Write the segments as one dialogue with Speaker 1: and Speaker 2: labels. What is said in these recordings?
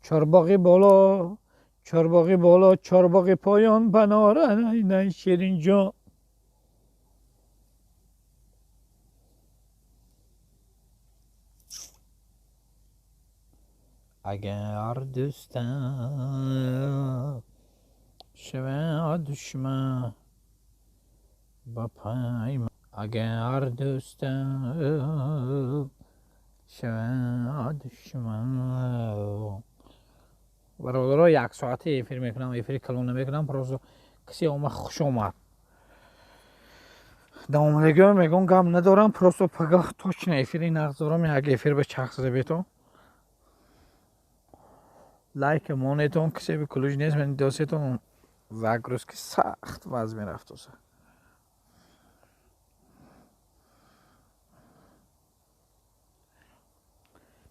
Speaker 1: Чорбоғи боло, чорбоғи боло, чорбоғи поён, панора най ширинҷон. Агар дӯстам шавад душман ба пай, агар дӯстам шавад душман. Бародаро, як соати эфир мекунам, эфири калон намекунам, просто касе омад, хуш омад. Давомадагиҳо мегӯям, гап надорам, просто пагах точно эфири нағз дорам, як эфир ба чарх зада бетон. Лайк монетон, касе би ключ нест, мен досетон загрузки сахт ваз мерафтоса.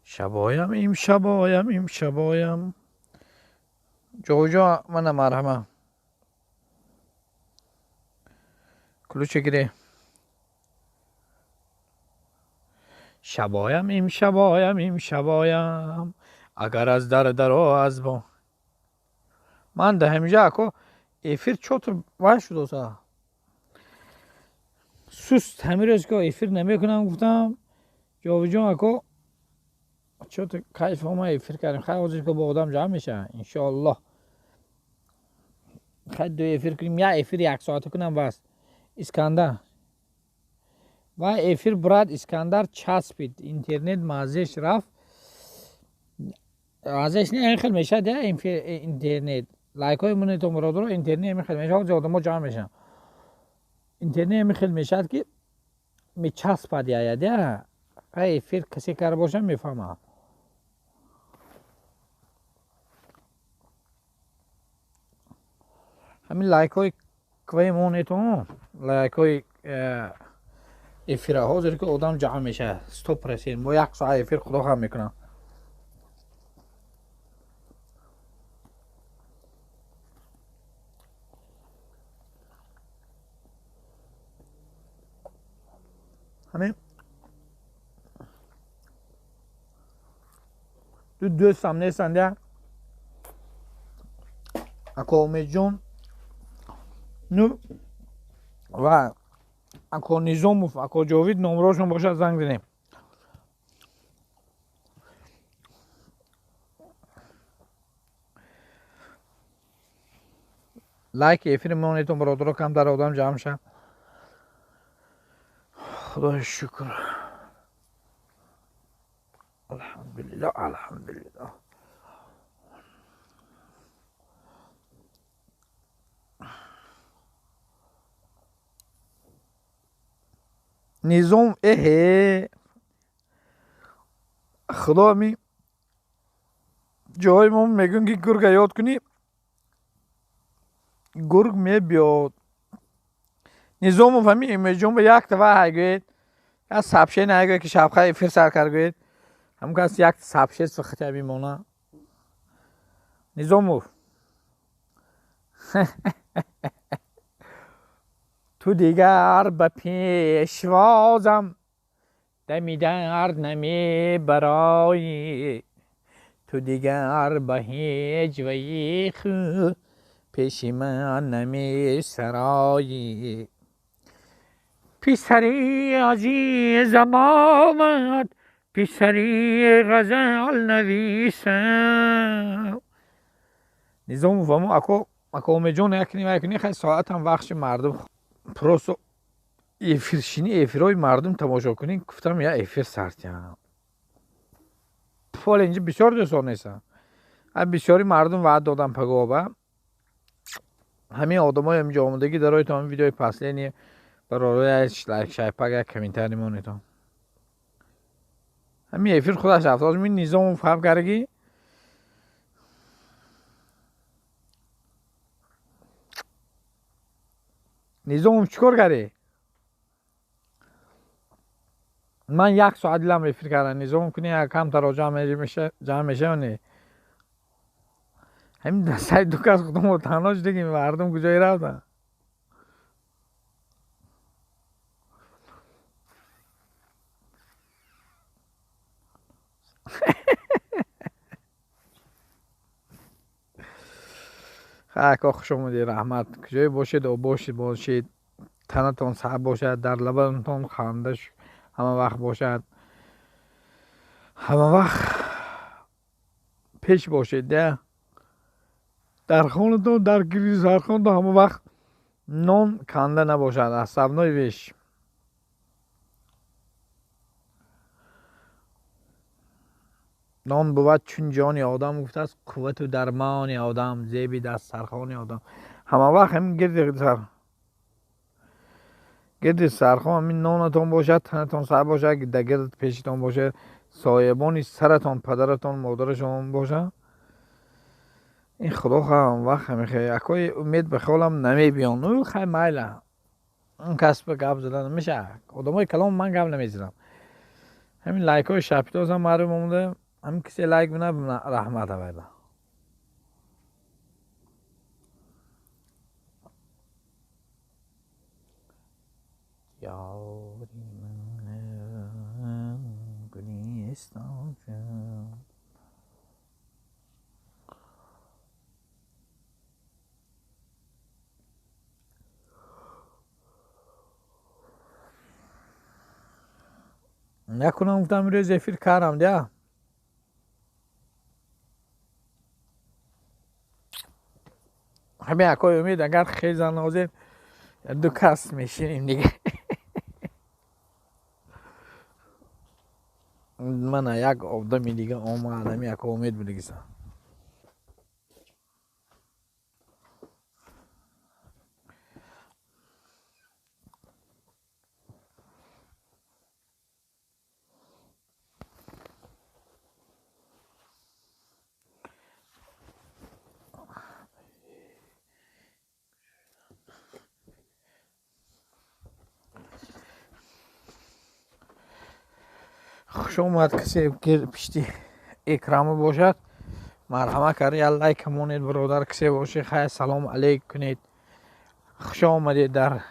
Speaker 1: Шабоям, имшабоям, имшабоям. Ҷоҷо мана марҳама. Ключ гире. Шабоям, имшабоям, имшабоям. Агар аз дар даро аз бо. Ман да ҳамиҷа ако эфир чотр вай шудоса. Суст ҳамин рӯз ки эфир намекунам гуфтам. Ҷовиҷон ако чотр кайф омад эфир кардем. Хай ҳозир ки бо одам ҷамъ мешавад иншоаллоҳ. Хай ду эфир кунем, як эфир як соата кунам бас. Искандар. Ва эфир брат Искандар часпид. Интернет мазеш рафт. Азеш не хел мешад я интернет. Лайкҳои монетон бародаро, интернет ҳамин хел мешавад, ҳозир одамо ҷамъ мешаванд. Интернет ҳамин хел мешавад ки мечаспад яяд я. Хай эфир касе карда бошад мефаҳмад. Ҳамин лайкҳои кваи монетон, лайкҳои эфира ҳозир ки одам ҷамъ мешавад 100%. Мо як соат эфир худо ҳам мекунам. Ҳамин ду дӯстам нестанд я. Ако Умедҷон ну ва ако Низомов, ако Ҷовид номрошон бошад занг занем. Лайк эфири монетон бародаро, камтар одам ҷамъ шавад. Худои шукр. Алҳамдулиллоҳ, алҳамдулиллоҳ. Низом эҳе. Худо ми ҷои мо мегӯем ки гурга ёд кунӣ, гург мебиёд. Низомов ҳамин Умедҷон ба якта вай гӯед, як сабше нагӯед ки шабха эфир сар кард гӯед. Ҳамон кас як сабше сухати мемона. Низомов. Ту дигар ба пешвозам дами дард намебароӣ. Ту дигар ба ҳеҷ ваи худ пеши ман намесароӣ. Писари азизам омад, писари ғазал нависам. Низомов амо ако Умедҷон якни якни хай соатам вақти мардум просто эфиршини эфирҳои мардум тамошо кунӣ, гуфтам я эфир сартям. Пол инҷа бисёр дӯстон нестанд. Бисёри мардум ваъд додам пагоба. Ҳамин одамои ҳаминҷо омадагӣ дарои то ҳамин видеои последний бародарои лайк шайпак як комментарий монетон. Ҳамин эфир худаш рафт. Ҳозир мин Низомов фаҳм кардагӣ. Низомов чӣ кор кардӣ? Ман як соат дилам эфир кардам. Низомов куни як камтаро ҷамъ мешава не? Ҳамин дастаи ду кас худомо танҳо шудагим, мардум куҷое рафтанд? Хай ака, хуш омадед, раҳмат. Куҷое бошед, обошед бошед, танатон саҳ бошад, дар лабатон ханда ҳама вақт бошад, ҳама вақт пеш бошед. Да дар хонатон, дар гирди сархонатон ҳама вақт нон канда набошад, основной вещь. Нон бувад чун ҷони одам, гуфтааст, қуввату дармони одам, зеби дастархони одам. Ҳама вақт ҳамин гирди сархон ҳамин нонатон бошад, танатон сар бошад, дар гирд пешитон бошад, соҳибони саратон, падаратон, модарашон бошад. Ин худо ҳам вақт ҳамихе акои умед ба хаёлам намебиён. Ну хай, майла, он кас ба гап зада намешавад. Одамои калон ман гап намезанам. Ҳамин лайкҳои шапитозам маълум омада, ҳамин кисе лайк бина, раҳмат авайба. Ёри ман гулистон. Накунам, гуфтам, имрӯз эфир кардам дя. Ҳамин акои умед агар хезан, ҳозир ду кас мешинем дига. Мана як одами дига омад, ҳамин ака умед будигиса. Хуш омад. Касе пишти экрама бошад, марҳамат кард, як лайк монед, бародар. Касе бошед, хай, салом алейк кунед. Хуш омадед дар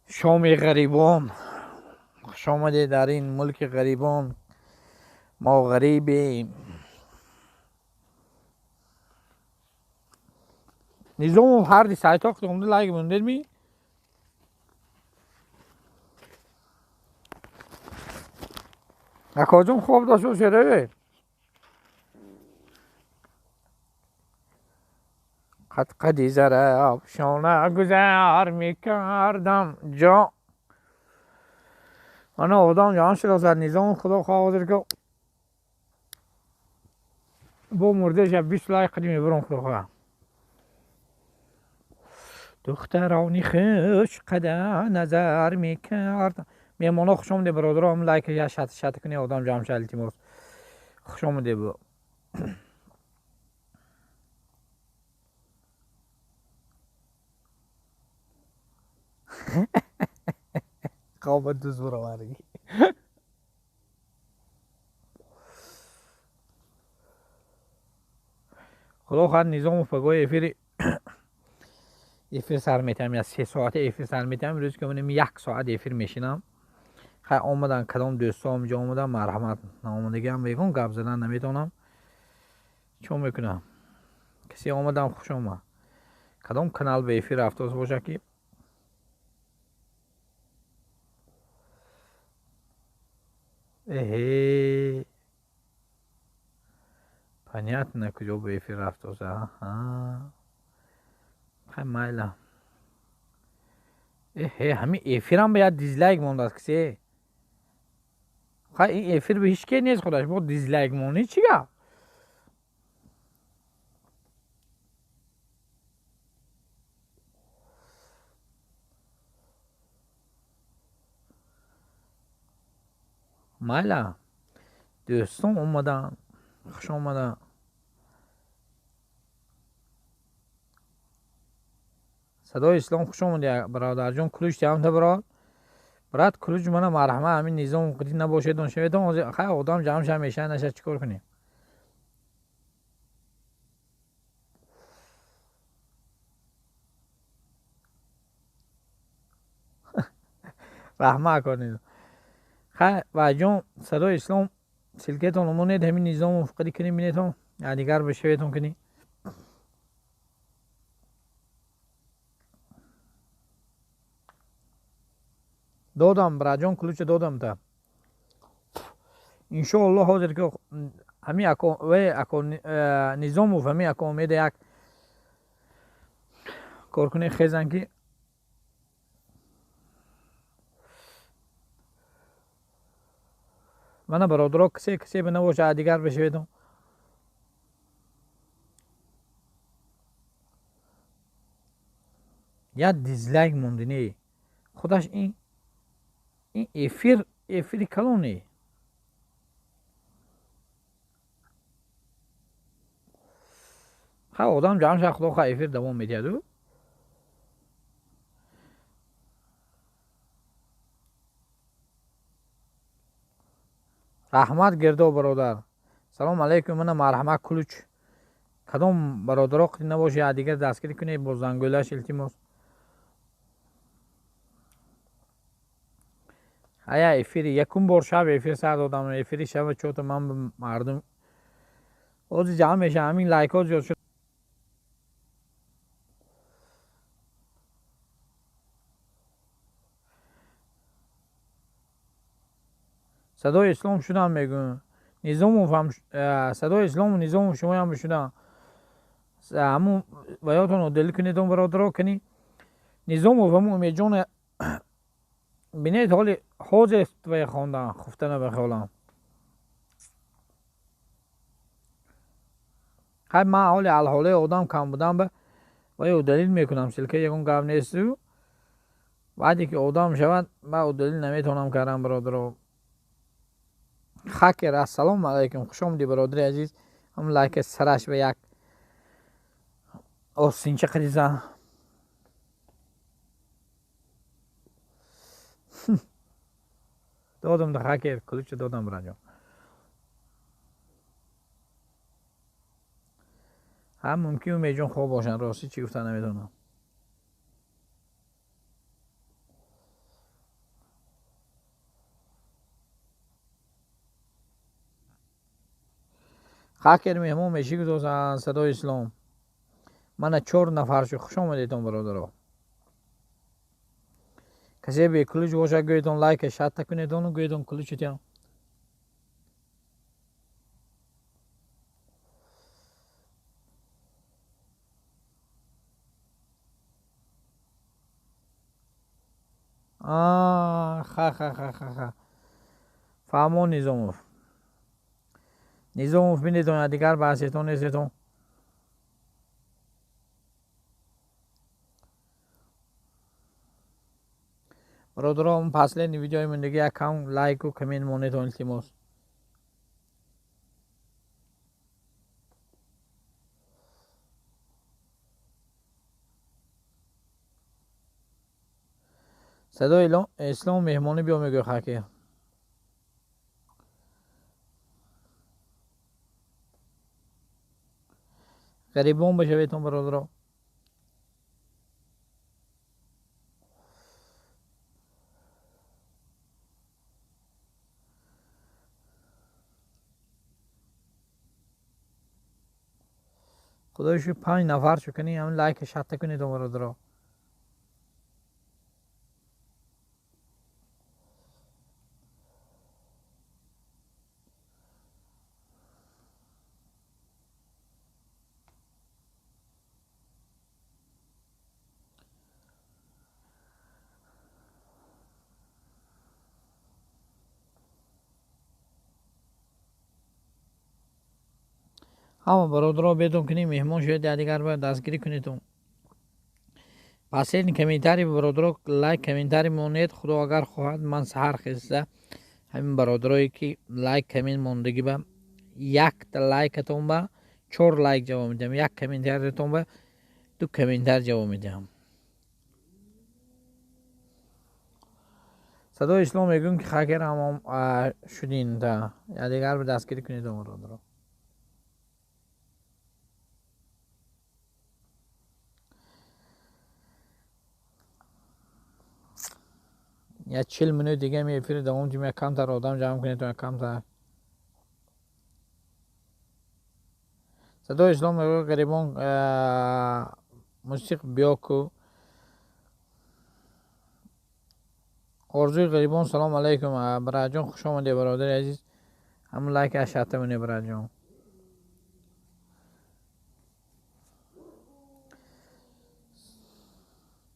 Speaker 1: шоми ғарибон, хуш омадед дар ин мулки ғарибон. Мо ғарибем. Низомов, ҳарди сайтҳо омда лайк мондед ми? Акоҷон, хоб дошт бошед. Қад қади зарафшона гузар мекардам ҷо. Мана одам ҷон шиносад. Низом, худо хоҳ, ҳозир ки бо мурдаша 20 лайк қадим мебурам, худо хоҳ. Духтарони хуш қада назар мекардам. Меҳмонҳо, хуш омадед, бародаро. Ҳам лайк я шат шат кунед, одам ҷамъ шад, илтимос. Хуш омадед. Бу хоба дуз баровардӣ. Худо хоҳад, Низомов, пагоҳи эфир сар метиҳам, я 3 соата эфир сар метиҳам. Имрӯз ки монем, як соат эфир мешинам. Хай, омадан кадом дӯстҳо инҷо омадан, марҳамат. Наомадагиам бегон гап задан наметавонам. Чо мекунам? Касе омадам, хуш омад. Кадом канал ба эфир рафтоз бошад ки? Эҳе, понятно, куҷо ба эфир рафтоза. Хай, майла. Эҳе, ҳамин эфирам ба як дизлайк мондааст кисе. Хай, ин эфир ба ҳеҷ ке нест, худаш бо дизлайк монӣ, чӣ гап? Майла, дӯстон омаданд, хуш омаданд. Садои ислом, хуш омадӣ, бародарҷон. Ключ диҳамта, барод, брат, ключ мана, марҳамат. Ҳамин низом қити набошед, шаведон. Хай, одам ҷамъ ша мешавад, наша, чӣ кор кунем? Раҳмат кунед. Хай, вайҷон, садои ислом, ссылка тон монед, ҳамин низому фиқри кунем, бинетон, дигар бишаветон кунӣ. Додам, браҷон, ключа додам та. Иншоаллоҳ, ҳозир ки ҳами ако Низомов, ҳами ако Умеда як коркуни хезан ки мана бародаро, кисе бинабоша, дигар бишаведум. Як дизлайк мондинӣ худаш ин эфир, эфири калоне. Ха, одам ҷамъ шад, худо ха, эфир давом медиҳаду. Раҳмат, Гирдо бародар, салом алейкум. Мана, марҳамат, ключ. Кадом бародаро қити набоши, я дигар дастгирӣ кунед бо зангӯлаш, илтимос. Ая эфири якум бор шаб эфир сар додам, эфири шаба чото ман мардум ози ҷамъ меша, ҳамин лайкҳо зиёд шуд. Садои Ислом шудам, мегӯм, Низомов ҳам Садои Ислому Низомов шумоям шудам. Ҳамун ваётон оддилӣ кунедон, бародаро, кани Низомов, ҳамун Умедҷон бинед, ҳоли ҳозир вай хондан хуфтана ба хаёлам. Хай, ман ҳоли алҳолаи одам кам будам, ба вай удалить мекунам ссылка, ягон гап несту. Баъде ки одам шавад, ба удалить наметавонам кардам, бародаро. Хакер, ассалому алайкум, хушомадӣ, бародари азиз. Ҳам лайка сараш ба як осинча қадизан. Додам да хакер, ключа додам, браҷон. Ҳам мумкин Умедҷон хоб бошанд, ростӣ чӣ гуфта намедонам. Хакер меҳмон мешӣ, гузоштанд Садои Ислом. Мана, чор нафар шуд, хуш омадедон, бародаро. Касе бе ключ бошад, гӯедон, лайка шатта кунедону гӯедон, ключитям. Ха ха ха ха ха, фаҳмон, Низомов. Низомов, бинедон, дигар баҳсетон нестетон. Бародаро, последний видеои мондагӣ як кам лайку коммент монедон, илтимос. Садои Ислом меҳмонӣ биё, мегӯ хакер. Ғарибон бошаведтон, бародаро. Худои шукр, панҷ нафар шуд. Кани, ҳамин лайка шатта кунед, бародаро. Ҳама бародаро, бедон кунед, меҳмон шояд, якдигар бояд дастгирӣ кунедон. Последний комментарий, бародаро, лайк, комментарий монед. Худо агар хоҳад, ман саҳар хеста ҳамин бародарое ки лайк, коммент мондагӣ ба якта лайкатон ба чор лайк ҷавоб медиҳам, як комментариятон ба ду комментар ҷавоб медиҳам. Садои Ислом мегӯем ки хакер ҳам шудин та якдигар ба дастгирӣ кунед, бародаро. Як 40 минут дига ми эфири давом дим, як камтар одам ҷамъ кунед, як камтар. Садои Ислом мегӯяд: ғарибон, мусиқ биё ку. Орзуи ғарибон, салом алайкум. Бараҷон, хуш омадед, бародари азиз. Ҳамун лайк ашата монед, бараҷон.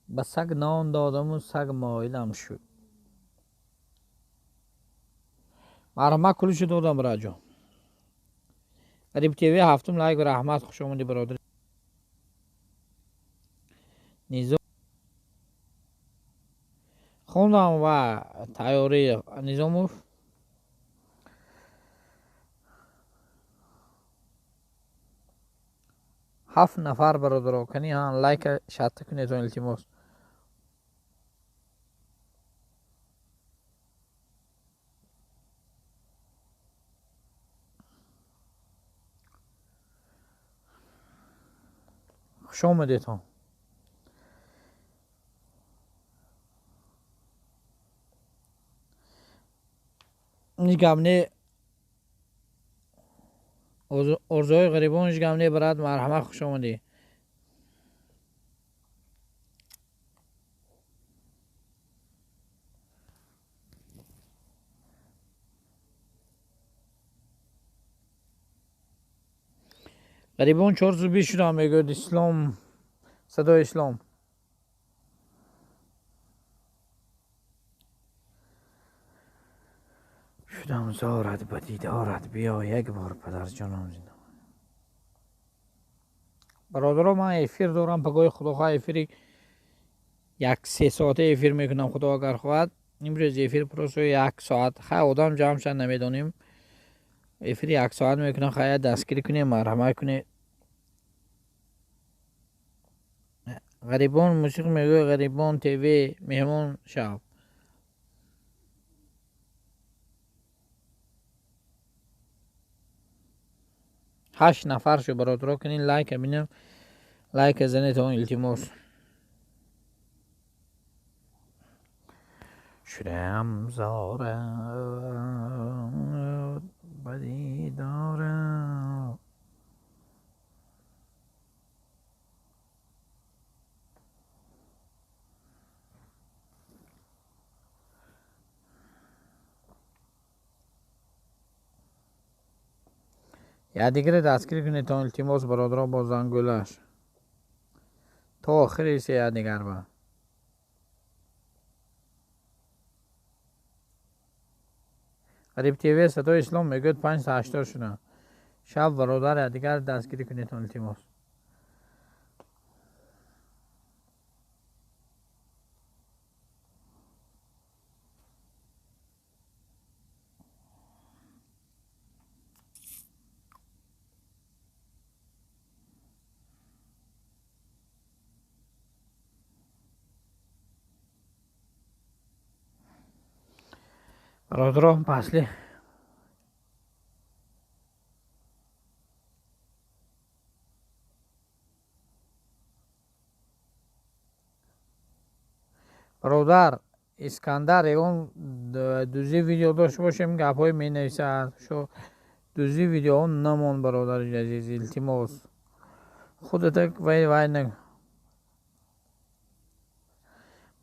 Speaker 1: Ба саг нон додаму саг моилам шуд. Марҳамат, кулишу додам, бараҷон. Ғариб ТВ ҳафтум лайк, раҳмат, хуш омадед, бародар. Низом хондам ва тайёрии Низомов. Ҳафт нафар, бародаро, кани лайка шатта кунедон, илтимос. Хуш омадедон. Ҳеҷ гап не, орзуҳои ғарибон, ҳеҷ гап не, брат, марҳамат, хуш омадӣ. Ғарибон 420 шудам, мегӯяд Ислом, садои Ислом. Шудам зорат ба дидорат, биё як бор, падарҷонам. Бародаро, ман эфир дорам пагоҳи, худо хоҳад, эфири як се соата эфир мекунам, худо агар хоҳад. Имрӯз эфир просто як соат, хай, одам ҷамъ шад, намедонем. Эфири як соат мекунам, хай, дастгирӣ кунем, марҳамат кунед. Ғарибон мусиқ мегӯяд, Ғарибон ТВ, меҳмон шав. Ҳашт нафар шуд, бародаро, кунин лайка бинам, лайка занетон, илтимос. Шудам зорат ба дидорат. Якдигаре дастгирӣ кунедтон, илтимос, бародаро, бо зангӯлаш то охири се якдигар ба. Ғариб ТВ, садои Ислом мегӯяд, 580 шудам. Шаб, бародар, якдигар дастгирӣ кунедтон, илтимос. Бародаро, пасли бародар Искандар, ягон дузи видео дошта бошем, гапҳое менависад. Шо дузи видеоҳо намон, бародари азиз, илтимос. Худата вай вай на.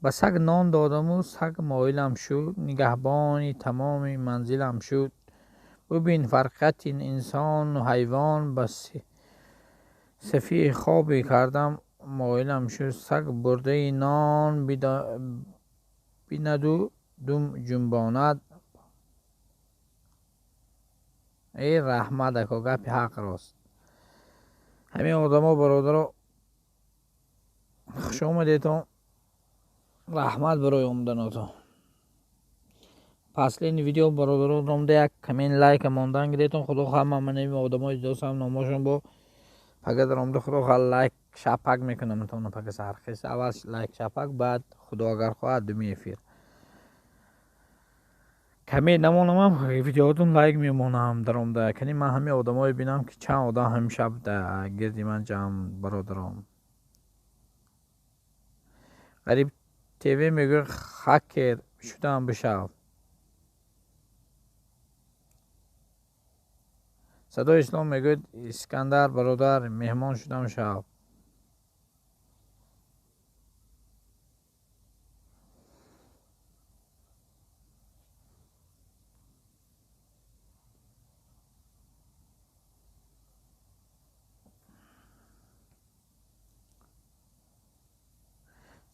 Speaker 1: Ба саг нон додаму саг моилам шуд, нигаҳбони тамоми манзилам шуд. Бубин фарқияти инсону ҳайвон, ба сафии хобе кардам моилам шуд. Саг бурдаи нон бинаду дум ҷунбонад. Эй, раҳмат, ако, гапи ҳақ рост. Ҳамин одамо, бародаро, хуш омадедон, раҳмат барои омаданотон. Последний видео, бародаро, омда як коммент, лайка мондан гиретон. Худо хоҳад, ман манами одамои дидосам номошон бо пага даромда, худо хоҳад, лайк шапак мекунам тона пага сархез. Аввал лайк шапак, баъд, худо агар хоҳад, думи эфир. Каме намонамам, видеоатон лайк мемонам даромда. Кани ман ҳамин одамое бинам, ки чанд одам ҳамин шаб гирди ман ҷамъ, бародаром. Ғариб ТВ мегӯяд, хакер шудам, бишав. Садои Ислом мегӯяд, Искандар бародар, меҳмон шудам, шав.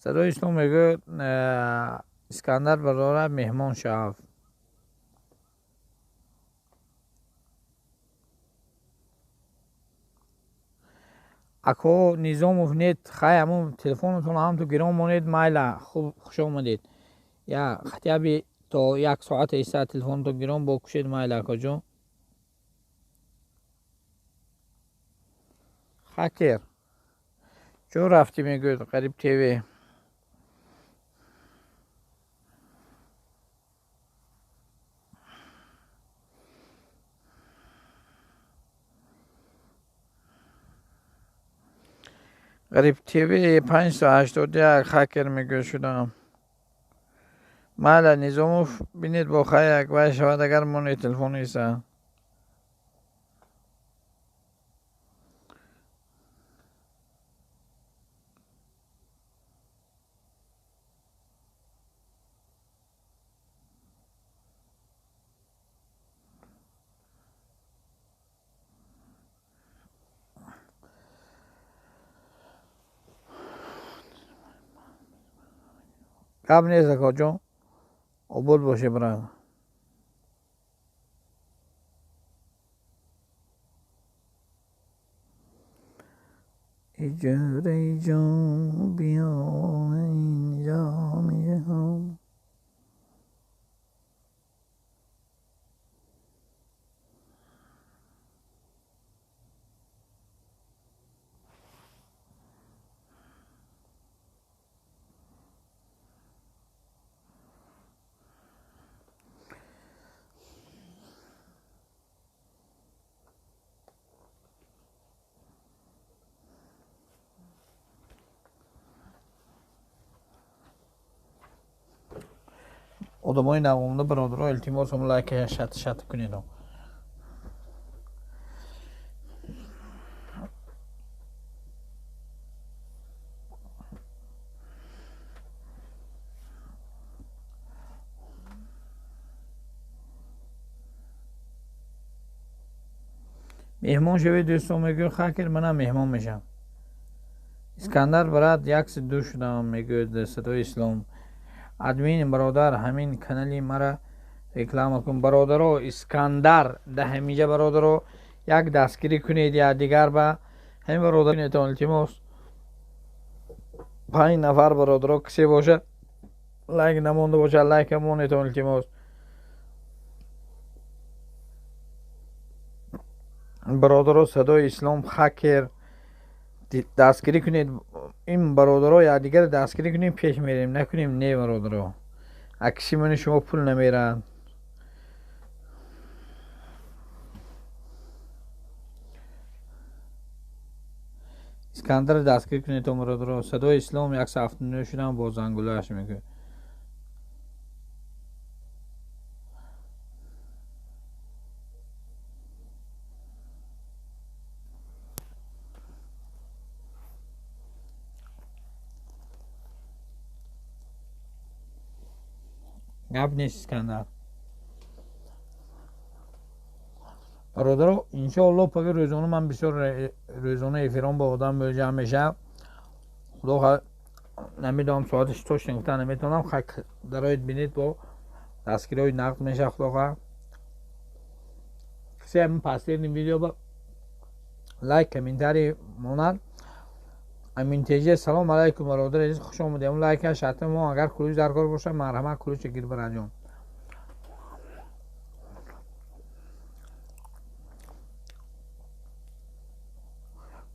Speaker 1: Садои Ислом мегӯяд Искандар бародар меҳмон шав. Ако Низомов нет, хай ҳамун телефонатон ҳам ту гирон монед, майла, хуб хуш омадед. Я хотя бы то як соат иста телефонатон гирон бо кушед, майла акоҷон. Хакер чо рафтӣ мегӯяд Ғариб ТВ. Ғариб ТВ 581 хакер мегӯяд шудам. Майла Низомов бинед бо хай як вай шавад агар монед телефон иста. Гап нест акоҷон, обод боше брат. Иҷораи ҷон биё инҷо меҷаҳон. Одамои навомда бародаро илтимос ҳам лайка шат шат кунед. Меҳмон шавед дӯстон мегӯяд хакер, манам меҳмон мешавам. Искандар брат 102 шудам мегӯяд Садои Ислом. Админ бародар ҳамин канали мара реклама кун. Бародаро Искандар да ҳаминҷа бародаро як дастгирӣ кунед я дигар ба ҳамин бародар кунедтон илтимос. 5 нафар бародаро кисе бошад лайк намонда бошад лайка монедтон илтимос. Бародаро Садои Ислом хакер дастгирӣ кунед. Ин бародаро якдигарро дастгирӣ кунем пеш мерем, накунем не бародаро. Акси мани шумо пул намерад. Искандар дастгирӣ кунед бародаро. Садои Ислом 179 шудам бо зангулааш мегӯяд. Гап нест Искандар. Бародаро иншоалло паги рӯзона ман бисёр рӯзона эфирон бо одам ҷамъ мешавам. Худо намедонам соаташ точно гуфта наметавонам. Хай дароед бинед бо дастгириҳои нақд мешавад худо хоҳад. Кисе ҳамин последний видео ба лайк комментарий монад. Амин теже салом алайкум бародар азиз, хуш омадед. Он лайка шарта мо агар ключ дар кор бошад марҳамат ключ гир бараҷон.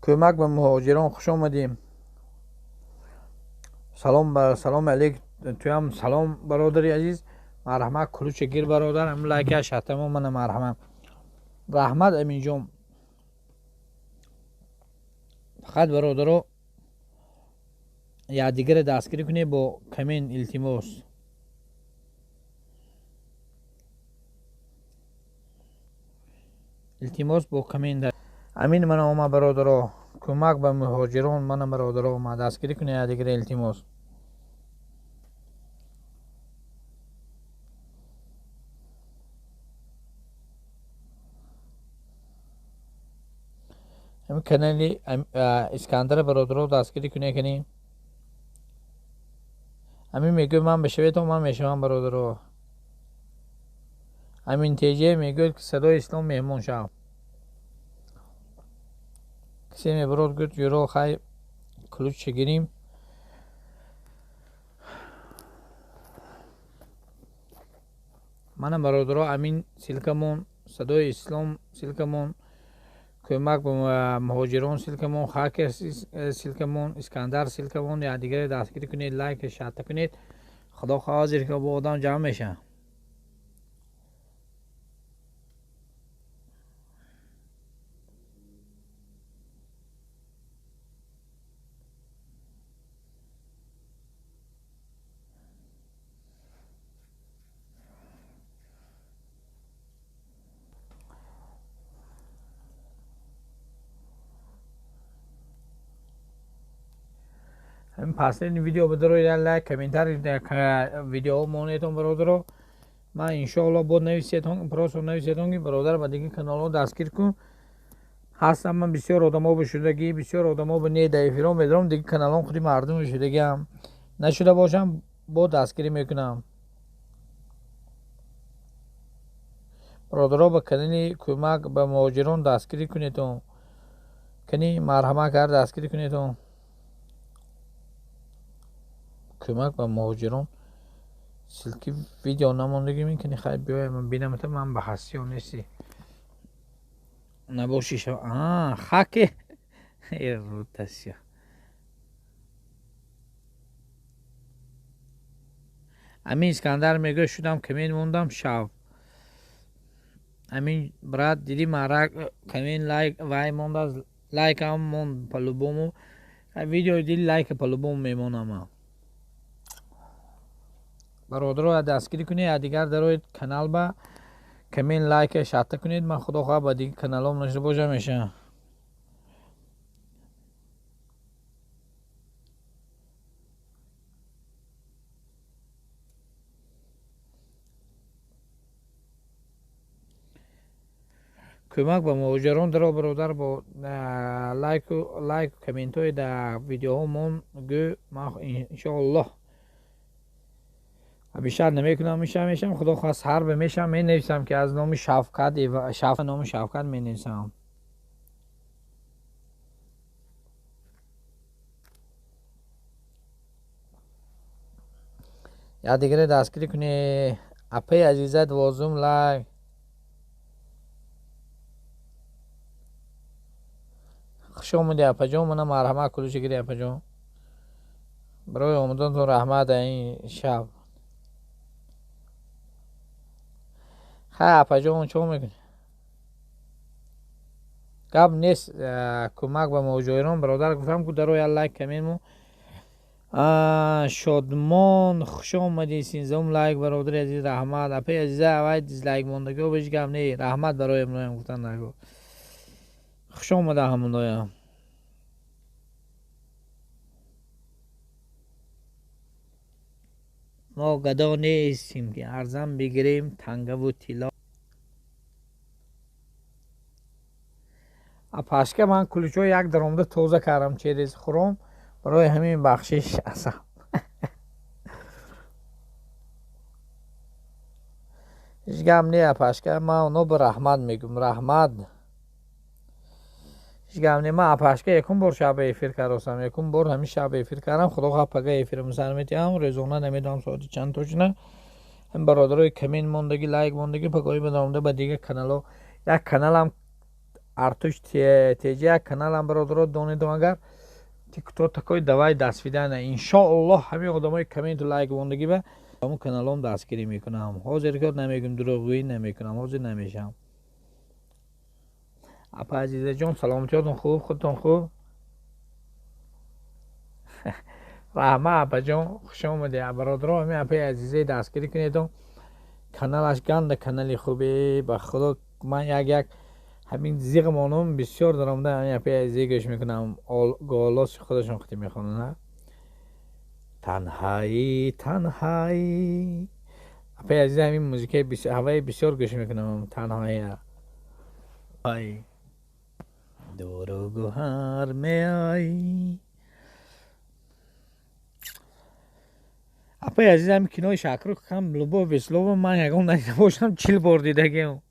Speaker 1: Кӯмак ба муҳоҷирон хуш омадем. Салом ба салом алейк туям салом бародари азиз, марҳамат ключ гир бародар. Ам лайка шарта мо мана марҳамат. Раҳмат Аминҷон. Фақат бародаро якдигарро дастгирӣ кунед бо камин илтимос. Илтимос бо камин. Амин мана омад бародаро. Кӯмак ба муҳоҷирон мана бародаро омад. Дастгирӣ кунед якдигарро илтимос. Ҳамин канали Искандар бародаро дастгирӣ кунед кани. Ҳамин мегӯяд ман бешаведон, ман мешавам бародаро. Ҳамин теҷе мегӯяд ки садои ислом меҳмон шав. Кисе мебарод гӯяд ҷуро хай ключ гирим. Мана бародаро амин ссылкамон садои ислом ссылкамон кӯмак ба муҳоҷирон ссылкамон хакер ссылкамон Искандар ссылкамон якдигаре дастгирӣ кунед, лайк шарта кунед. Худо хоҳад зир ки бо одам ҷамъ мешавад. Последний видео бадарои лайк, комментарий видео монетон бародаро. Ман иншоалло бод нависетон, просто нависетон ки бародар ба дигар каналҳо дастгир кун. Ҳастам ман бисёр одамо бишудагӣ, бисёр одамо ба не да эфиро медорам, дигар каналҳо худи мардум бишудагиам. Нашуда бошам, бод дастгирӣ мекунам. Бародаро ба канали кӯмак ба муҳоҷирон дастгирӣ кунедон. Кани марҳама кард дастгирӣ кунедон. Кӯмак ба муҳоҷирон ссылки видео намондагӣ мекунӣ, хай биёя ман бинамата, ман ба ҳастӣ ё нестӣ. Набоши шав. Хаке. Рутасия. Амин Искандар мегӯяд шудам коммент мондам шав. Амин брат диди марак коммент лайк вай мондааст, лайкам монд по-любому. Видео диди лайк по-любому мемонам. Бародаро дастгирӣ кунед, дигар дарои канал ба коммент лайк шарта кунед. Ман худо хоҳад ба дигар каналҳом нашуда бошам мешавам. Кӯмак ба муҳоҷирон даро бародар бо лайку комментҳои дар видеоҳомон гӯ. Ман иншоаллоҳ бештар намекунам, мешам, худо хоҳад сар ба мешам, менависам ки аз номи Шавкат, номи Шавкат менависам. Як дигаре дастгирӣ кунӣ. Апаи азиза 12 лайк. Хуш омадӣ апаҷон, мана марҳамат кулуши гирӣ апаҷон. Барои омаданатон раҳмат ин шаб. Хай апаҷон чо мекунӣ? Гап нест, кӯмак ба муҳоҷирон бародар гуфтам ку даро як лайк коммент. Шодмон хуш омадӣ, 13 лайк бародари азиз раҳмат. Апаи азиза аввай дизлайк мондагиҳо беш гап не, раҳмат барои ҳамоям гуфтан нагӯ. Хуш омада ҳамоноям. Мо гадо нестем ки арзан бигирем тангаву тилло. Апашка ман куличо як даромада тоза кардам через хуром, барои ҳамин бахшиш асам. Ҳеҷ гап не апашка, ман оно ба раҳмат мегӯм, раҳмат. Ҳеҷ гап не, ман апашка якум бор шаба эфир кардосам, якум бор ҳамин шаба эфир кардам. Худо хоҳад пага эфирам сар метиҳам, рӯзона намедонам соати чанд точно. Ҳам бародарои коммент мондагӣ, лайк мондагӣ пагоҳӣ бадаромда ба дигар каналҳо. Як каналам Артуш ТЖ, як каналам бародаро донедон агар ти кто такой, давай до свидания. Иншоаллоҳ ҳамин одамои комменту лайк мондагӣ ба ҳамон каналҳом дастгирӣ мекунам. Ҳозир ки намегӯм, дурӯғгӯӣ намекунам, ҳозир намешавам. Апа азизаҷон саломатиётон хуб, худтон хуб? Раҳмат апаҷон, хуш омадӣ. Бародаро ҳамин апаи азизаи дастгирӣ кунедон. Каналаш ганда канали хубе, ба худо ман як ҳамин зиғ монум бисёр даромада ҳамин апаи азизаи гӯш мекунам. Голоси худашон хати мехонанд. Танҳоӣ, танҳоӣ. Апаи азиза ҳамин музикаи ҳаваи бисёр гӯш мекунам. Танҳоӣ. Ай дуру гуҳар меоӣ. Апаи азиз, ҳами кинои Шакрух ҳам Любовь без слова ман ягон надида бошам, 40 бор дидагиам.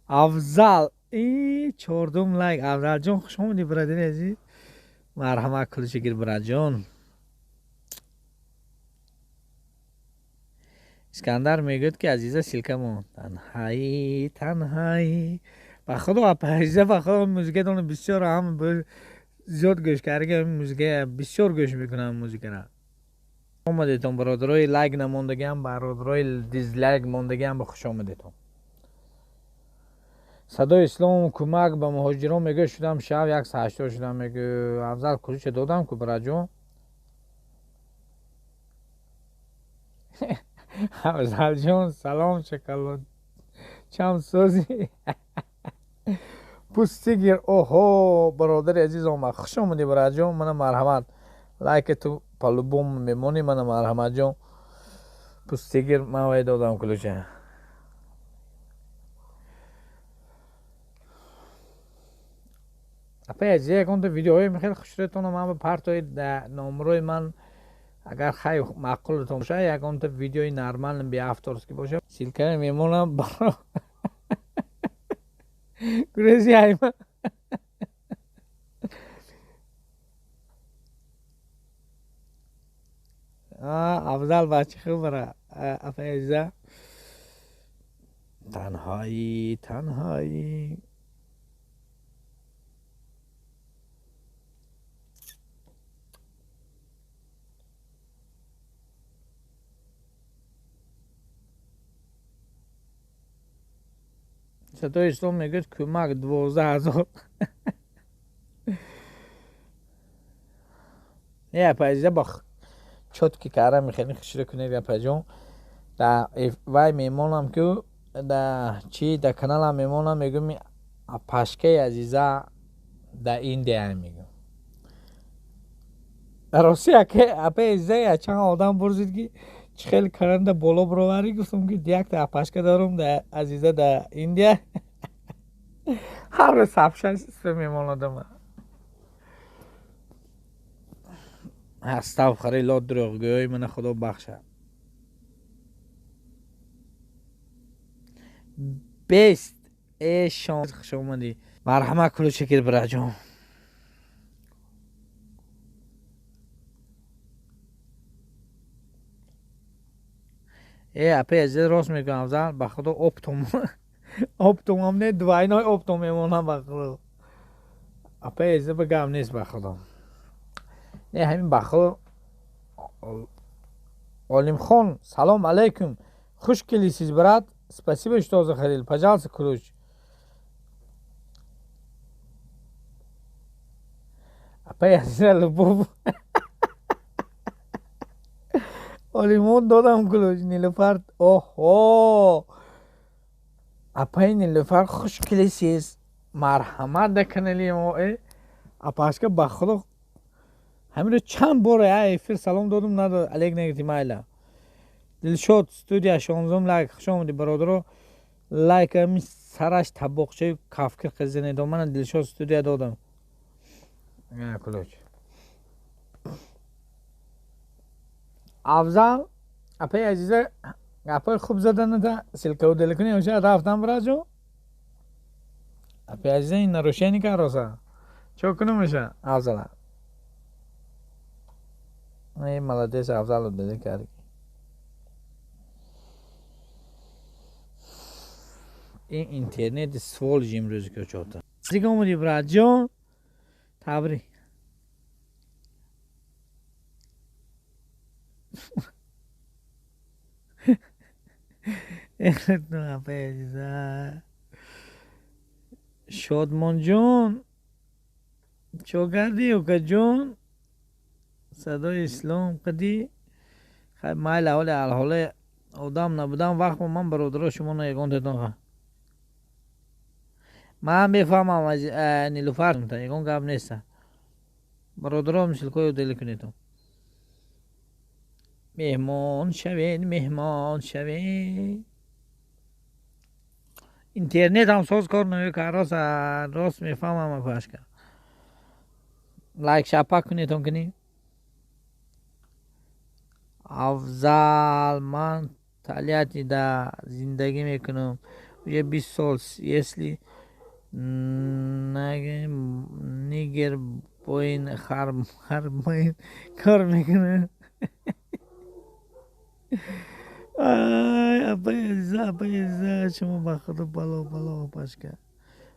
Speaker 1: Афзал, и 4-ум лайк. Афзалҷон, хуш омадӣ, бародари азиз. Марҳамат, кулишагир, братҷон. Искандар мегӯяд, ки Азиза ссылка мон. Танҳаи, танҳаи. Ба худо, апа Азиза, ба худо, музикатонро бисёр ҳам зиёд гӯш кардагиам, музика бисёр гӯш мекунам музикаро. Омадетон, бародарои лайк намондагиам, бародарои дизлайк мондагиам, ба хуш омадетон. Садои Ислом кӯмак ба муҳоҷирон мегӯяд, шудам шав 180 шудам, мегӯ. Афзал, ключа додам ку, братҷон. Афзалҷон, салом, шоколад. Чам сӯзи? Пустигир, оҳо, бародари азиз омад. Хуш омадӣ, братҷон, мана марҳамат. Лайка ту по-любому мемонӣ, мана марҳаматҷон. Пустигир, ман вай додам ключа. Апаи азиз, ягонта видеоҳои хеле хушрӯятона ман ба партои номрои ман, агар хай маъқулатон боша, ягонта видеои нормал беавторский боша, ссылка мемонам. Гурези айма. Афзал бачи хуб бара, апаи азиза. Танҳоӣ, танҳоӣ. Садои Ислом мегӯяд, кӯмак 12 000. Не, апа азиза, ба чётки кара мехелин хушрӯ кунед, апаҷон. Да вай мемонам ку, да чи, да каналам мемонам, мегӯм, апашкаи Азиза да Индия, мегӯм. Рости, апаи азиза, чанд одам пурсид, ки чӣ хел каранда боло бироварӣ, гуфтам, ки якта апашка дорум, да Азиза да Индия, ҳар рӯз сабшаст мемонадам. Астағфирулло, дурӯғгӯй мана Худо бахша. Бест э шон, хуш омадӣ. Марҳамат, ключа гир, братҷон. Э, апаи азиз, рост мегӯям, Афзал, ба худо, оптом оптомам не, двойной оптом мемонам, ба худо. Апаи азиза, ба гап нест, ба худо. Не, ҳамин, ба худо. Олимхон, салом алейкум. Хуш келисиз, брат. Спасибо, что заходили. Пожалуйста, ключ. Апаи азиза, любовь. Олимон, додам ключ. Нилуфар, оҳо. Апаи Нилуфар, хуш келисиз. Марҳамат да канали мо. Э, апашка, ба худо, ҳаминро чанд бор эфир салом додум, надод, алек негти, майла. Дилшод студия, 16-ум лайк, хуш омадӣ, бародаро. Лайк ами сараш табоқчаи кафкир қизинедо, мана Дилшод студия, додам ключ. Афзал, апаи азиза гапҳои хуб заданата ссылка удалить кунӣ, оша рафтам, братҷон. Апаи азиза, ин нарушение кароса. Чо кунум иша, Афзала? Эй, молодец, Афзал, удалить карди. Ин интернет сволочь имрӯз кӯчота. Зига омадӣ, братҷон. Табрик. Апаи азиза. Шодмонҷон, чо кардӣ, укаҷон? Садои Ислом қадӣ? Хай, майла, ҳоли алҳоле одам набудам вақт ман, бародаро, шумо ягон тетон. Ман мефаҳмам, Нилуфар, ягон гап неста. Бародаро, ссылка ҳои удалить кунедон. Меҳмон шавед, меҳмон шавед. Интернет ҳам соз кор намекунад, рост рост мефаҳмам апашка. Лайк шапак кунедон кунӣ. Афзал, ман Тольяттида зиндагӣ мекунам. Уже 20 сол, если нигер боин хар боин кор мекунам. Ай, апаи азиза, апаи азиза, шумо ба худо бало, бало, апашка.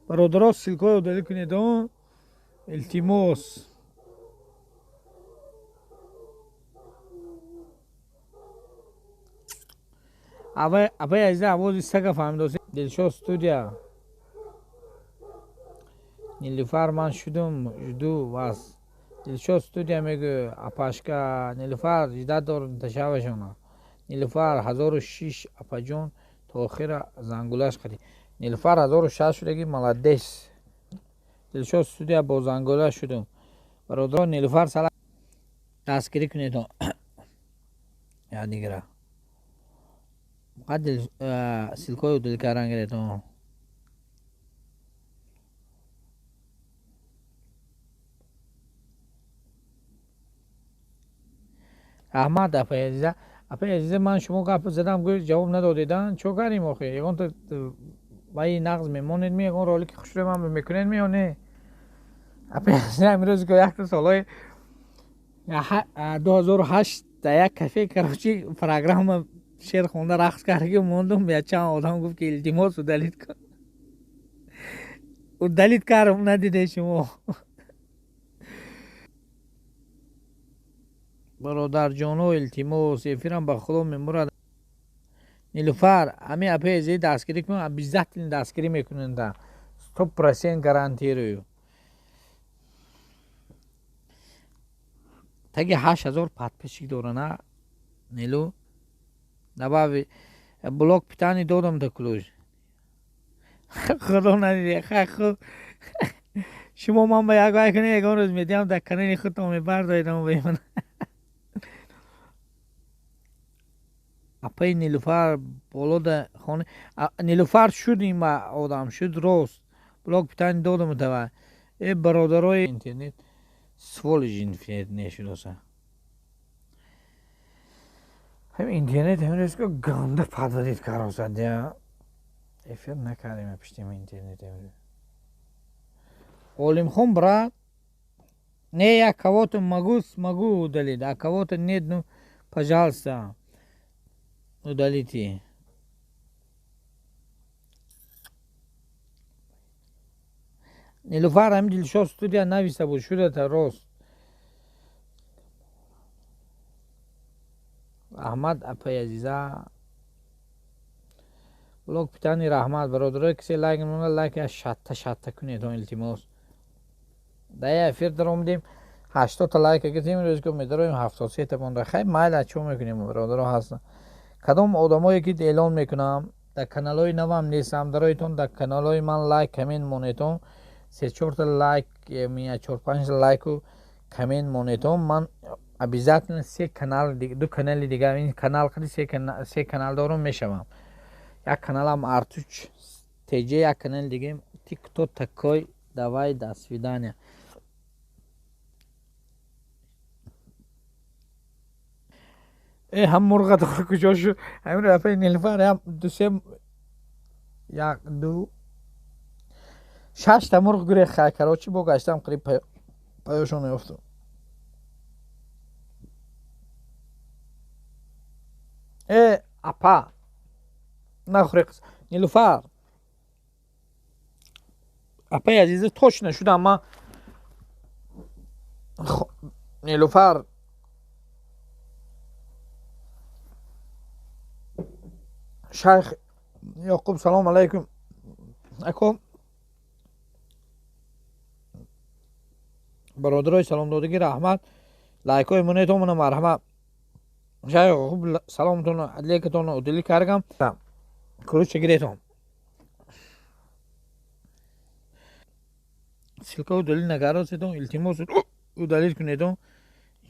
Speaker 1: Бародаро, ссылкаҳои удалить кунед, илтимос. Апаи азиза, овози сага фаҳмидоси. Дилшод студия. Нилуфар, ман шудум, жду вас. Дилшод студия мегӯ, апашка, Нилуфар, ждать дорум ташавашона. Нилуфар 1006 апаҷон, то охира зангулаш қади. Нилуфар 1006 шудаги, молодец. Дилшод студия бо зангула шудум. Бародаро, Нилуфар сала дастгирӣ кунед. Я дигара. Қад ссылкаҳои удалить кардан гиред. Раҳмат, апаи азиза. Апаи азиза, ман шумо гап задам, гӯ ҷавоб надодедан. Чо кардем охи? Ягон ваи нағз мемонед ми, ягон ролики хушрӯ ман мекунед ми ё не? Апаи азиза, имрӯз го якта солҳои 2008 дар як кафе, короче, программа шеър хонда рақс карда мондум. Я чанд одам гуфт, ки илтимос, удалить кун. Удалить кардам, надиде шумо. Бародарҷоно, илтимос, эфирам ба худо мемурад. Нилуфар, ҳамин апаи азизи дастгирӣ кун, обязательно дастгирӣ мекунанда. 100% гарантирую. Таги 8000 подписчик дорана Нилу. Добави блок питани додам да ключ. Худо надиде, хай хуб. Шумо ман ба як вай кунед, ягон рӯз медиҳам дар канали худтон мебардоедам ба ман. Апаи Нилуфар боло да хона Нилуфар шуд, ин одам шуд рост. Блок питани додам тава. Э бародарои, интернет сволочь, интернет нешудоса. Ҳам интернет имрӯз ко ганда подводить каросад я. Эфир накардем пиштем интернет имрӯз. Олимхон, брат, не, я кого-то могу, смогу удалить, а кого-то нет, ну, пожалуйста, удалите. Нилуфар, ҳамин Дилшод студия нависта буд, шудата рост. Раҳмат, апаи азиза. Блок питани раҳмат, бародарое кисе лайк намонда, лайк я шатта шатта кунед, илтимос. Дар я эфир даромадем, 80 та лайка гирифтем, имрӯз ко медароем 73 та монда. Хай майла, чо мекунем, бародаро ҳастанд. Кадом одамое ки эълон мекунам, дар каналҳои навам нестам, дароитон дар каналҳои ман лайк, коммент монетон, се чорта лайк, чор панҷта лайку коммент монетон, ман обязательно се канал, ду канали дигар, ин канал қади се канал дорум мешавам. Як каналам Артуч ТЖ, як канали дигаем Ты кто такой, давай, до свидания. Э ҳам мурға куҷо шуд? Ҳамин рафаи Нилуфар ҳам ду се як ду шашта мурғ гурех хай, короче, бо гаштам қариб паёшон ёфтам. Э апа, нахӯре. Нилуфар, апаи азиза, точно шудам ман. Нилуфар, шайх Ёқуб, салом алайкум, ако. Бародарои саломдодагӣ, раҳмат, лайкҳои монетомона марҳамат. Шайх Ёқуб, саломтон, лекатон удалить кардам, ключа гиретон. Ссылка удалить накардосетон, илтимос, удалить кунедон.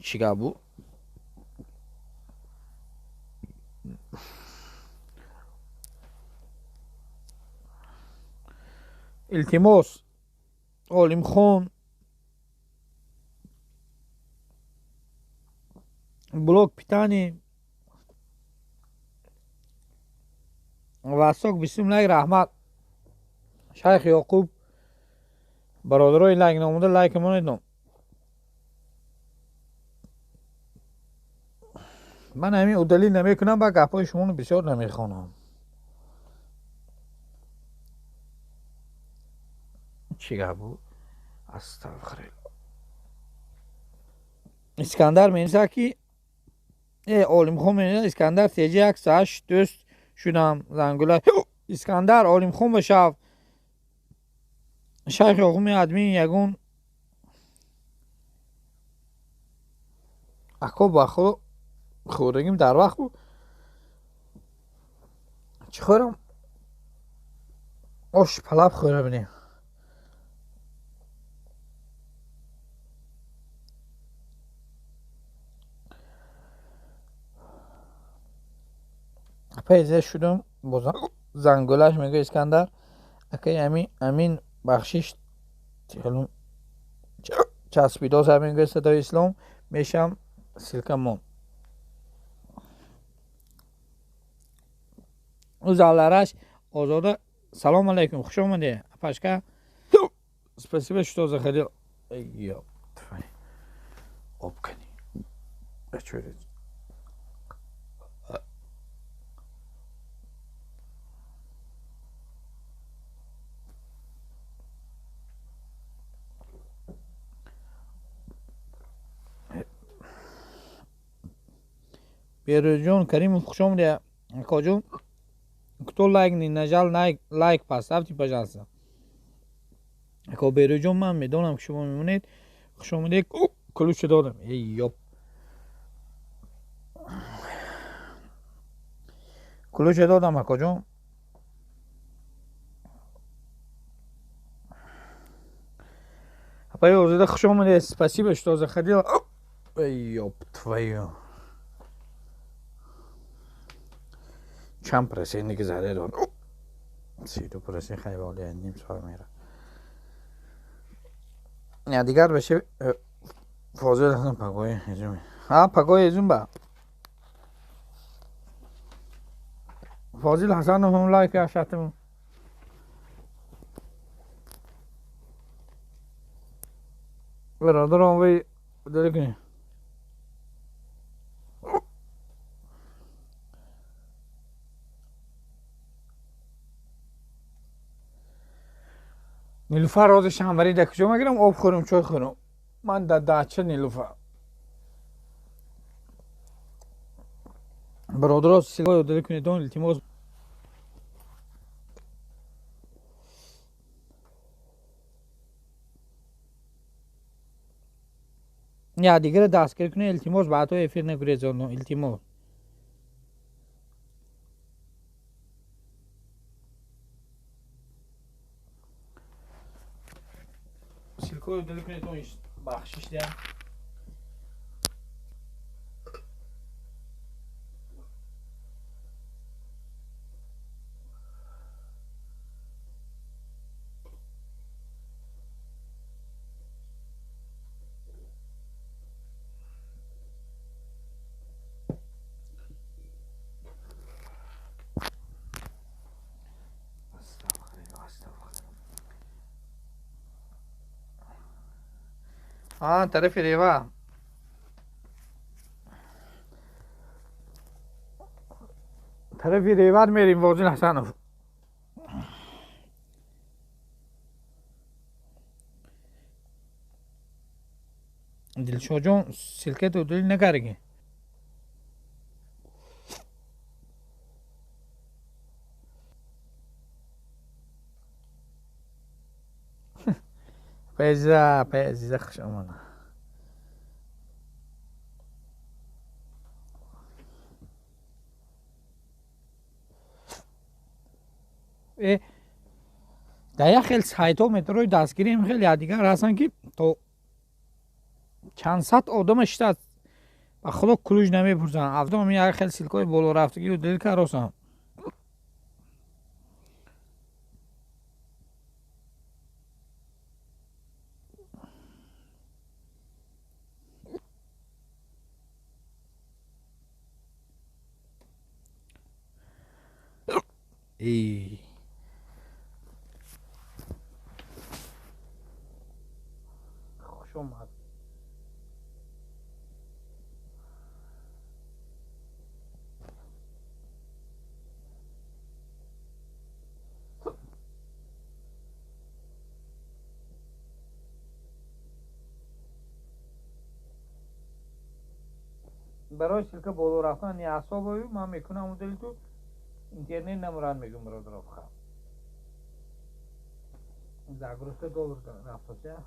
Speaker 1: Чӣ гап буд? Илтимос, Олимхон, блок питани Васок бисум лайк раҳмат. Шайх Ёқуб бародарои лайк намуда лайк монед. Ман ҳамин удалил намекунам, ба гапҳои шуморо бисёр намехонам. Чӣ гап буд? Астағфируллоҳ. Искандар менависад ки Олимхон менависад Искандар теҷа 108 дӯст шудам зангула. Искандар Олимхон бошав. Шайх Ёқуби админ ягон ако ба худо хӯрдагим дар вақт буд. Чӣ хӯрам? Ош палаб хӯра бинем. Апай шудам бо зангулаш мегӯяд Искандар акай амин бахшиш часпидос мегӯяд садои ислом мешам ссылка мон. Ӯ заллараш Озода салом алейкум, хуш омадед апашка. Спасибо, что заходил. Ёб твою. Об кани. Берӯзҷон Каримов хуш омадед акоҷон. Кто лайк не нажал, лайк поставьте, пожалуйста. Ако Берӯзҷон, ман медонам ки шумо мемонед. Хуш омадед. Ключ додам. Эй ёб. Ключ додам акоҷон. Апай Озода хуш омадед. Спасибо, что заходила. Эй ёб твою. Чанд процент ки заре дод? 32% хайволи ним соат мера. Не дигар баше фозил ҳасан пагои ҳезум. Ҳа пагои ҳезум ба. Фозил Ҳасанов ҳам лайк ашатым. Бародарон вай дали кунед. Нилуфар рози шанбари дар куҷо мегирам? Об хӯрам, чой хӯрам. Ман дар дача Нилуфар. Бародаро ссылка удалить кунед, илтимос. Я дигара дастгирӣ кунед, илтимос, баъдҳо эфир нагурезоно, илтимос. Ссылка удалить кунед, бахшиш диҳам. Тарафи Рева. Тарафи Реват мерим Фозил Ҳасанов. Дилшоҷон ссылка удалить накардаги. Пеза, пеза хуш омада. Дар як хел сайтҳо метрои дастгирӣ хеле якдигар ҳастанд ки то чанд сад одама шитад ба худо ключ намепурсанд. Авдом як хел ссылка ҳои болорафтагӣ удалить каросанд. Эй. Хуш омад. Барои ссылка боло рафтан неасобою ман мекунам модели ту интернет намурад мегӯм бародаро ха. Загрузка доллар рафтася.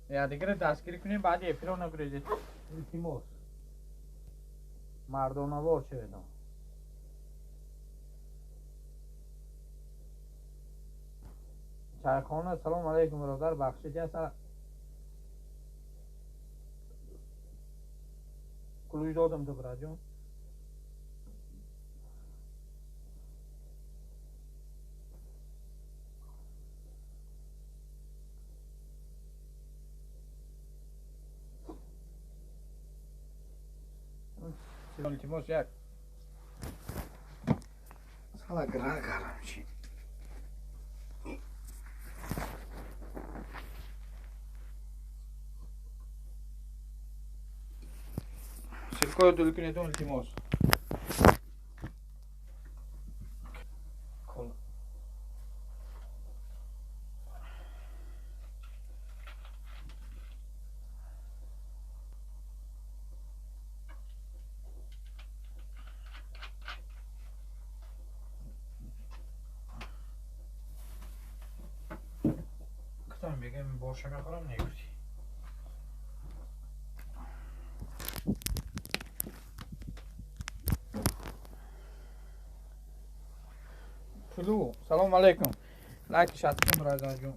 Speaker 1: Якдигарро дастгирӣ кунем, баъди эфиро нагурезед. Илтимос. Мардонавор шаведон. Чайхона, салом алейкум бародар, бахшид яса. Кулуй додам ту браҷон. Илтимос як сала гра гарам чи. Ссылкаро дул кунедон илтимос. Мегӯям боша мехӯрам негӯти. Пулу, салом алейкум. Лайк шаткун бародарҷон.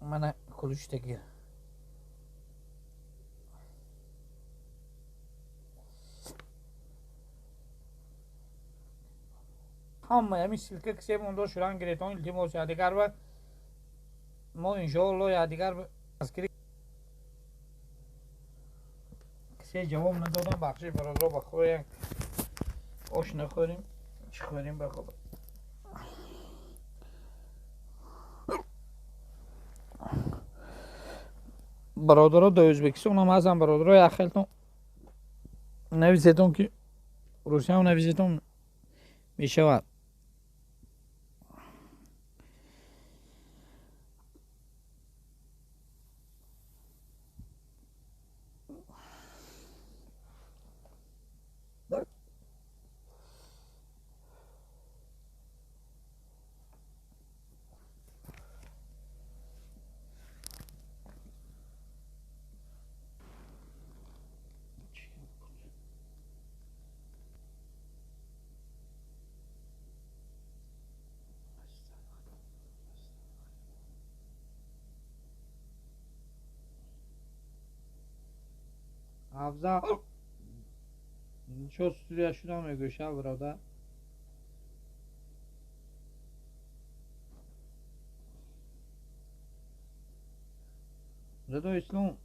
Speaker 1: Мана кулучта гир. Ҳама ҳамин ссылка кисе мондо шуран гиретон илтимос якдигар ва мо иншоалло якдигар дастгирӣ кисе ҷавоб надодам бахшиш бародаро ба худо як ош нахӯрем чӣ хӯрем ба худо. Бародаро дар Ӯзбекистон ҳам ҳастанд бародаро як хелтон нависетон ки Русияам нависетон мешавад. Ҳафза чо студия шудам мегӯша бародар. Дадо Ислом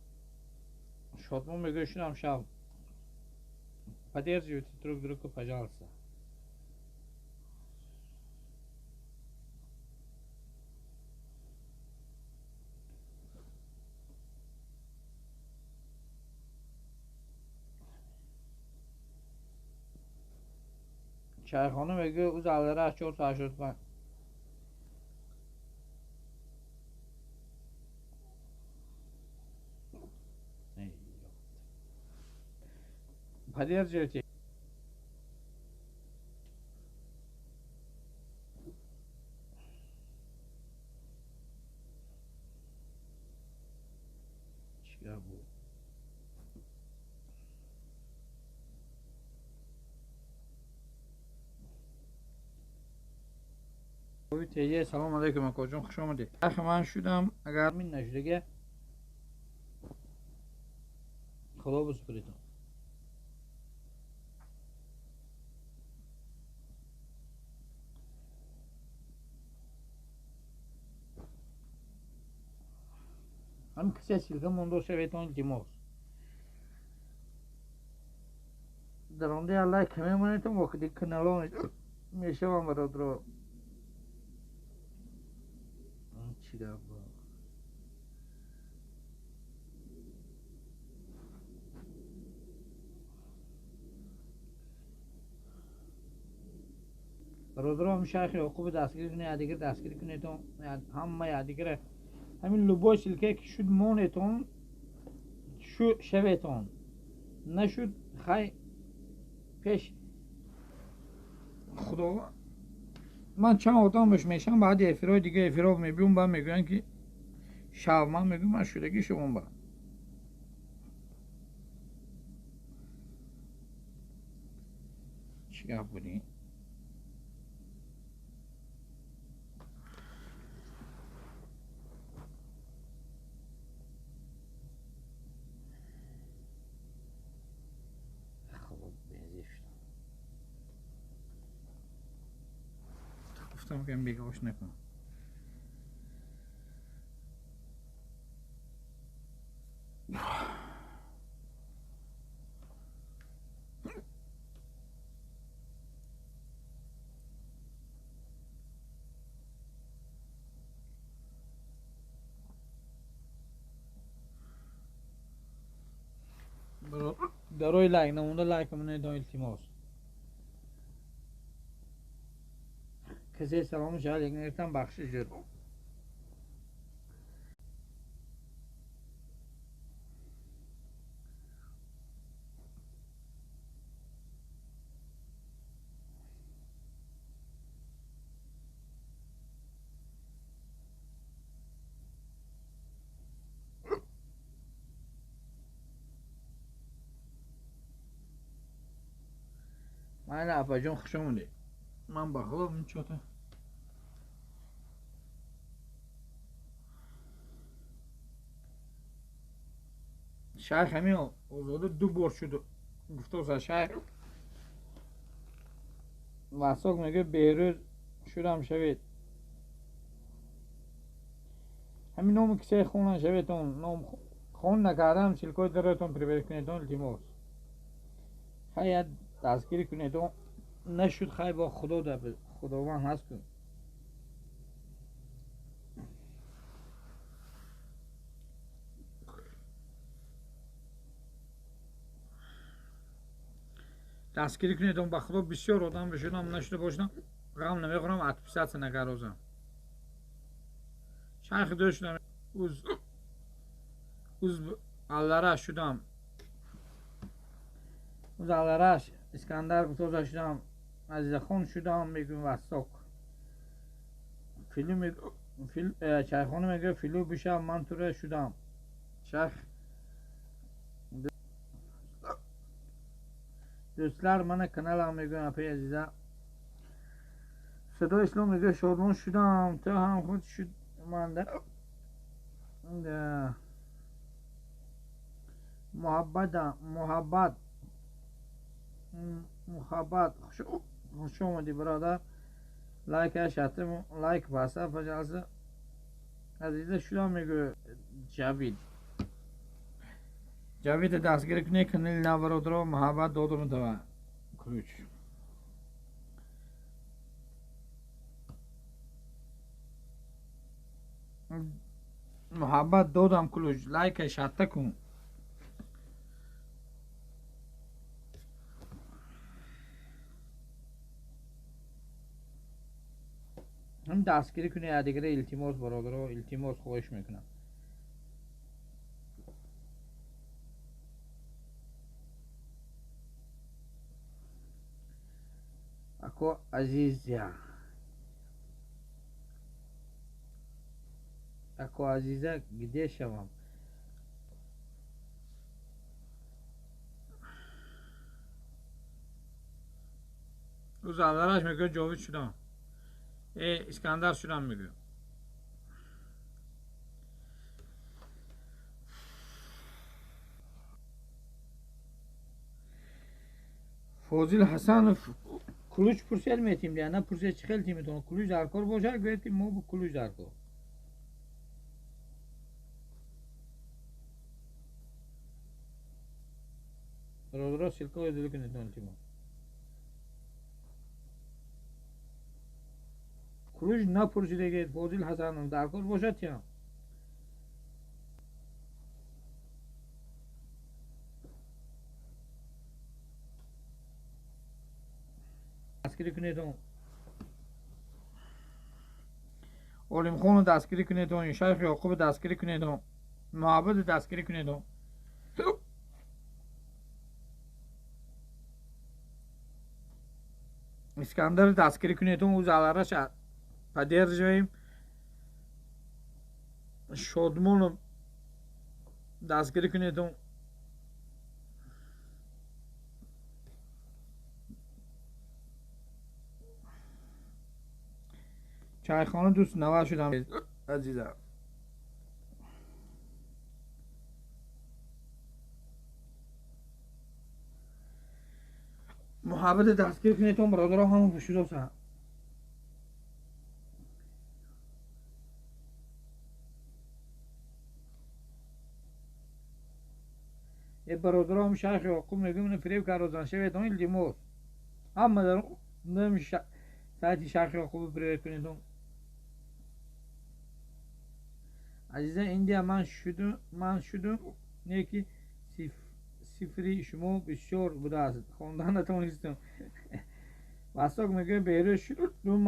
Speaker 1: шодмон мегӯя шудам шаб. Поддерживайте друг друга, пожалуйста. Чайхона мегӯя ӯ заллара 485. Поддерживайте. Салом алейкум акоҷон, хуш омадед. Ман шудам, агар мин нашудага Худо бисупуритон. Ҳам кисе ссылка мондо шаветон, илтимос. Дарондаи лайк мемонедтон, вақти каналон мешавам бародаро. Чӣ гап? Бародаро, ҳам шайхи Ёқуби дастгирӣ кунед, ядигар дастгирӣ кунедтон, ҳама ядигара ҳамин любой ссылка ки шуд монетон, шаветон. Нашуд, хай пеш Худо ман чанд одам бош мешам, баъди эфирҳои дига эфирҳо мебиём, ба мегӯянд ки шав, ман мегӯям ман шудагӣ шумон ба. Чӣ гап будӣ? Гуфтам ки бегаош накун. Дарои лайк намонда лайк монедон, илтимос. Касе салому шаҳр нагирифтам, бахшиш ҷӯр. Майли апаҷон, хуш омадед. Ман ба Худо чота шайх ҳамин озода ду бор шуд, гуфтоса шайх Васок мегӯяд берӯз шудам шавед. Ҳамин номи кисаи хонан шаветон, ном хон накардам, ссылкаи даротон прибер кунедон, илтимос. Хай як дастгирӣ кунедон, нашуд хай бо Худо да Худованд ҳаст кун. Дастгирӣ кунедон, ба Худо бисёр одам бишудам, нашуда бошам, ғам намехӯрам, отписаться накарозам. Шайх ду шудам, уз аллара шудам. Уз аллараш Искандар гуфтоза шудам, Азизахон шудам, мегӯям Вассок. Филм чайхона мегӯяд филу бишав, ман тура шудам. Шайх дӯстлар мана каналам мегӯям апаи Азиза. Садои Ислом мегӯяд шодмон шудам, ту ҳам худ шуд манда. Муҳаббат муҳаббат, хуш омадӣ бародар. Лайк шатм, лайк баса, пожалуйста. Азиза шудам мегӯяд Ҷавид. Ҷавид дастгирӣ кунед канали нав бародаро, муҳаббат додум тава ключ. Муҳаббат додам ключ, лайк шатта кун. Ҳам дастгирӣ кунед дигара, илтимос бародаро, илтимос, хоҳиш мекунам. Ако Азизя, ако Азиза, где шавам? Ӯ залараш мегӯяд ҷовид шудам. Искандар шудам мегӯям. Фозил Ҳасанов ключ пурсед метим, на пурсед чӣ хел тиметон. Ключ дар кор бошад, гӯед ки мо ключ дар кор. Бародаро ссылка дили кунед тимо. Ключ напурсидагед Фозил Ҳасанов дар кор бошад тиям. Дастгирӣ кунедон. Олимхону дастгирӣ кунедон, Шайх Ёқуб дастгирӣ кунедон, Муҳаббат дастгирӣ кунедон. Искандар дастгирӣ кунедон, ӯ залараш поддерживаем. Шодмону дастгирӣ кунедон. Чайхона дӯст нава шудам азизам. Муҳаббат дастгир кунедон бародаро ҳама бушудоса. Е бародаро ҳам Шайх Ёқуб мегӯям фиреб карозан шаведон илтимос. Ҳама дар сайти Шайх Ёқуб привет кунедон. Азиза Индия ман шудум не ки сифри шумо бисёр будааст. Хондан натавонистам. Васток мегӯяд берӯз шудум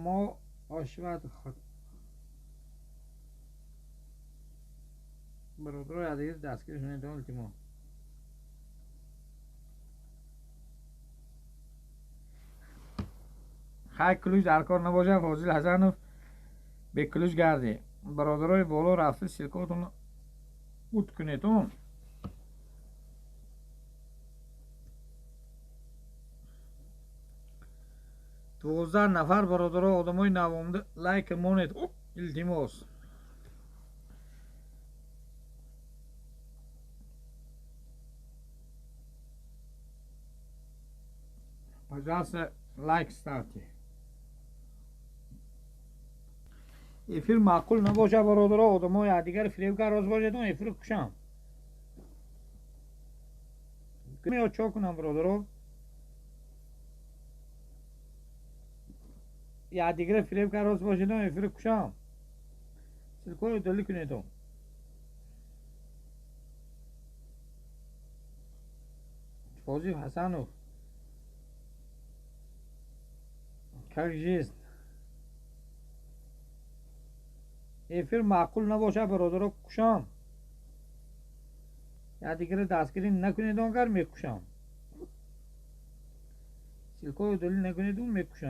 Speaker 1: мо ошват бародарои азиз дастгир шунедон илтимос. Хай ключ дар кор набошад Фозил Ҳасанов бе ключ гардӣ. Бародарои боло рафта ссылкаотон ут кунедон. 12 нафар бародаро одамои навомда лайк монед илтимос. Пожалуйста, лайк ставьте. Эфир маъқул набошад бародаро, одамои якдигар фиребгар роз бошед, он эфир кушам. Меё чо кунам бародаро? Якдигар фиребгар роз бошед, он эфир кушам. Ссылкаро удали кунед. Фозил Ҳасанов. Как жизнь? Эфир маъқул набошад бародаро кушам. Якдигарро дастгирӣ накунед он гар мекушам. Ссылкаро удали накунед он мекушам.